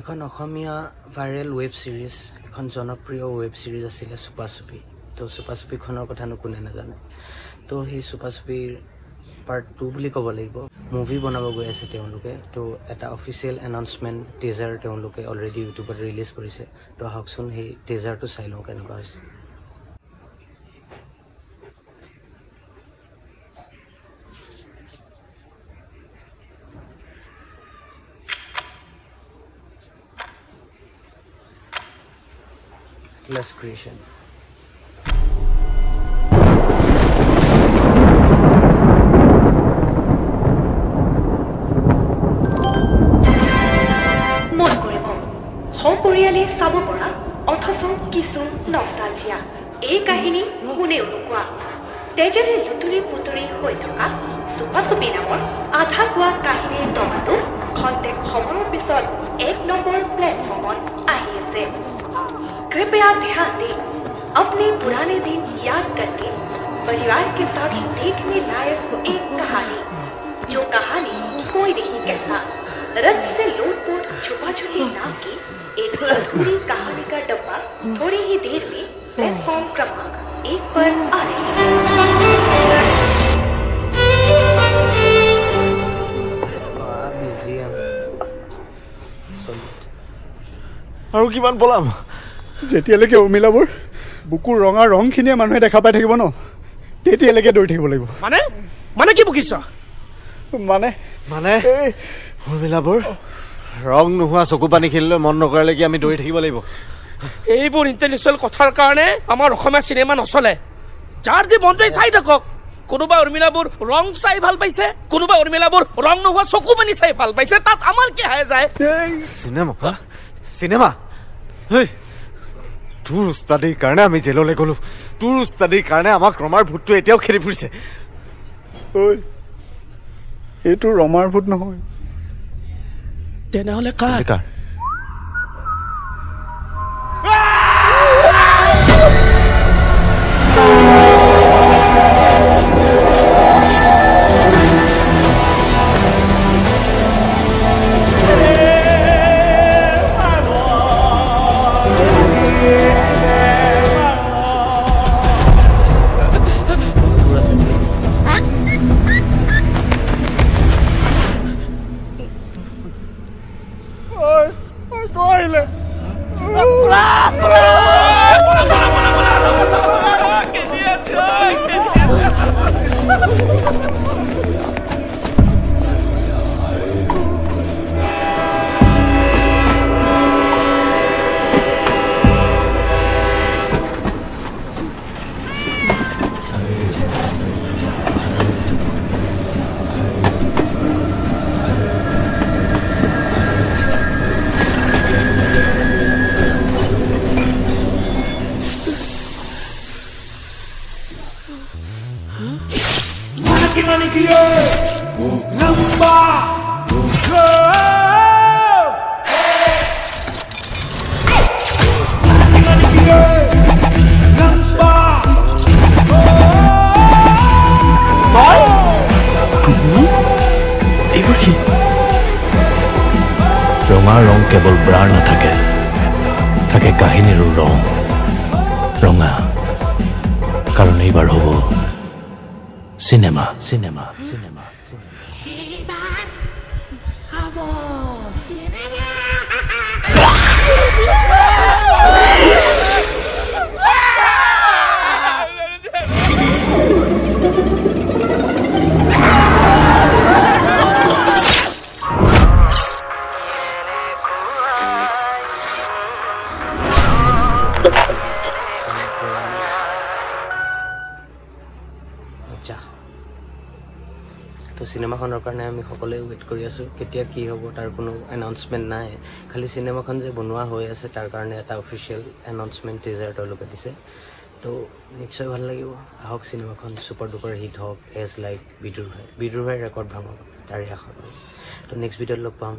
এখন অসমীয়া viral web series, এখন জনপ্ৰিয় ৱেব ছিৰিজ আছিলে চুপা চুপি। তো চুপা চুপিখনৰ কথানো কোনে নাজানে। তো সেই চুপা চুপিৰ পাৰ্ট 2 বুলি ক'ব লাগিব, মুভি বনাব গৈ আছে তেওঁলোকে। তো এটা অফিচিয়েল এনাউন্সমেণ্ট টিজাৰ তেওঁলোকে অলৰেডি ইউটিউবত ৰিলিজ কৰিছে। তো আহকচোন সেই টিজাৰটো চাই লওঁ কেনেকুৱা হৈছে। Plus creation. মন কৰিব, সপৰিয়ালে চাব পৰা অথচ কিছু নষ্টালজিয়া এই কাহিনী কোনেও নোকোৱা তেজেৰে লুতুৰি পুতুৰি হৈ থকা চুপা চুপি নামৰ আধা কোৱা কাহিনীৰ দমাটো খন্তেক সময়ৰ পিছত 1 নম্বৰ প্লেটফৰ্মত আহি আছে। कृपया ध्यान दें, अपने पुराने दिन याद करके परिवार के साथ देखने लायक एक कहानी, जो कहानी कोई नहीं कहता। रंग से लोटपोट छुपा छुपी नाम की एक अधूरी कहानी का डब्बा थोड़ी ही देर में प्लेटफॉर्म क्रमांक 1 पर आ रही है। আৰু কিমান পলাম? যেতিয়ালৈকে উৰ্মিলাবোৰ বুকুৰ ৰঙা ৰংখিনিয়ে মানুহে দেখা পাই থাকিব ন, তেতিয়ালৈকে দৌৰি থাকিব লাগিব। মানে মানে কি বকিছ? মানে মানে উৰ্মিলাবোৰ ৰং নোহোৱা চকু পানীখিনিলৈ মন নকৰালৈকে আমি দৌৰি থাকিব লাগিব। এইবোৰ ইণ্টেলেকচুৱেল কথাৰ কাৰণে আমাৰ অসমীয়া চিনেমা নচলে। যাৰ যি মন যায় চাই থাকক। কোনোবা উৰ্মিলাবোৰ ৰং চাই ভাল পাইছে, কোনোবা উৰ্মিলাবোৰ ৰং নোহোৱা চকু পানী চাই ভাল পাইছে, তাত আমাৰ কি আহে যায়? চিনেমা চিনেমা তোৰ উস্তাদিৰ কাৰণে আমি জেললৈ গলো। তোৰ উস্তাদিৰ কাৰণে আমাক ৰমাৰ ভূতটো এতিয়াও খেদি ফুৰিছে। ঐ, এইটো ৰমাৰ ভূত নহয়। তেনেহ'লে কাৰ? ৰঙা ৰং কেৱল ব্ৰাৰ নাথাকে, থাকে কাহিনীৰো ৰং ৰঙা। কাৰণ এইবাৰ হ'ব চিনেমা চিনেমা চিনেমা। তো চিনেমাখনৰ কাৰণে আমি সকলোৱে ৱেইট কৰি আছোঁ, কেতিয়া কি হ'ব তাৰ কোনো এনাউন্সমেণ্ট নাই। খালি চিনেমাখন যে বনোৱা হৈ আছে তাৰ কাৰণে এটা অফিচিয়েল এনাউন্সমেণ্ট টিজাৰ তেওঁলোকে দিছে। তো নিশ্চয় ভাল লাগিব। আহক চিনেমাখন ছুপাৰ ডুপাৰ হিট হওক, এজ লাইক বিদুৰ ভাই, বিদুৰ ভাইৰ ৰেকৰ্ড ভাঙক, তাৰে আশা কৰোঁ। তো নেক্সট ভিডিঅ'ত লগ পাম।